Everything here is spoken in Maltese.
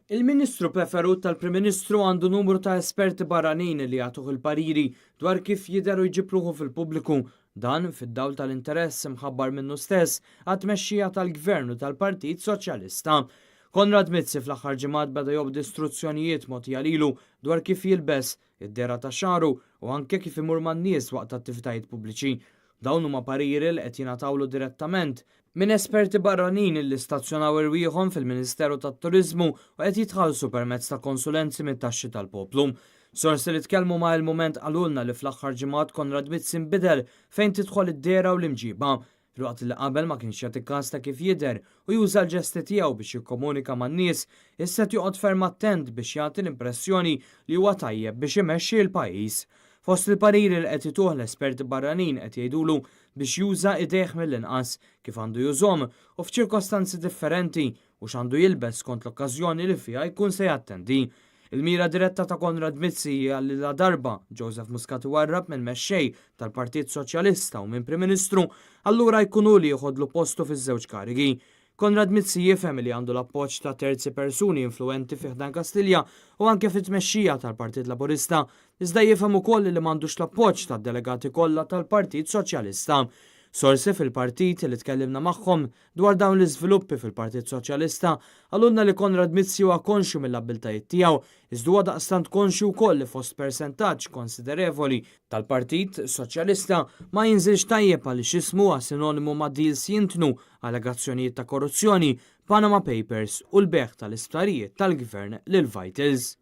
Il-Ministru preferut tal-Prim Ministru għandu numru ta' esperti barranin li jagħtuh il-pariri dwar kif jidher u jġib ruħu fil-pubbliku. Dan fid-dawl tal-interess imħabbar minnu stess għat-tmexxija tal-Gvern u tal-Partit Soċjalista. Konrad Mizzi fl-aħħar ġimgħat beda jobdi istruzzjonijiet mogħtija lilu dwar kif jilbes, id-dehra ta' xagħru u anke kif imur man-nies waqt attivitajiet pubbliċi. Dawn huma pariri li qed jingħatawlu direttament minn esperti barranin li stazzjonaw irwieħhom fil-Ministeru tat-Turiżmu u qed jitħallsu permezz ta' konsulenzi mit-taxxi tal-poplu. Sorsi li tkellmu ma' Il-Mument qalulna li fl-aħħar ġimgħat Konrad Mizzi nbidel fejn tidħol id-dehra u l-imġiba. Filwaqt li qabel ma kienx jagħti kas ta' kif jidher u juża l-ġesti tiegħu biex jikkomunika man-nies, issa qed joqgħod ferm attent biex jagħti l-impressjoni li huwa tajjeb biex imexxi l-pajjiż. Fost il-pariri li qed ituh l-esperti barranin qed jgħidulu biex juża idejh mill-inqas, kif għandu jużhom u f'ċirkostanzi differenti u x'għandu jilbes skont l-okkażjoni li fiha jkun se jattendi. Il-mira diretta ta' Konrad Mizzi hija li ladarba Joseph Muscat iwarrab minn mexxej tal-Partit Soċjalista u minn Prim Ministru, allura jkun hu li jieħodlu postu fiż-żewġ karigi. Konrad Mizzi jifhem li għandu l-appoġġ ta' terzi persuni influwenti fi ħdan Kastilja u anke fit-tmexxija tal-Partit Laburista, iżda jifhem ukoll li m'għandux l-appoġġ tad-delegati kollha tal-Partit Soċjalista. Sorsi fil-partit li tkellimna magħhom dwar dawn l-iżviluppi fil-Partit Soċjalista qalulna li Konrad Mizzi huwa konxju mill-abbiltajiet tiegħu iżda huwa daqstant konxju wkoll li fost persentaġġ konsiderevoli tal-Partit Soċjalista ma jinżilx tajjeb għaliex ismu huwa sinonimu ma' deals jintnu, allegazzjonijiet ta' korruzzjoni, Panama Papers u l-bejgħ tal-isptarijiet tal-Gvern lil Vitals.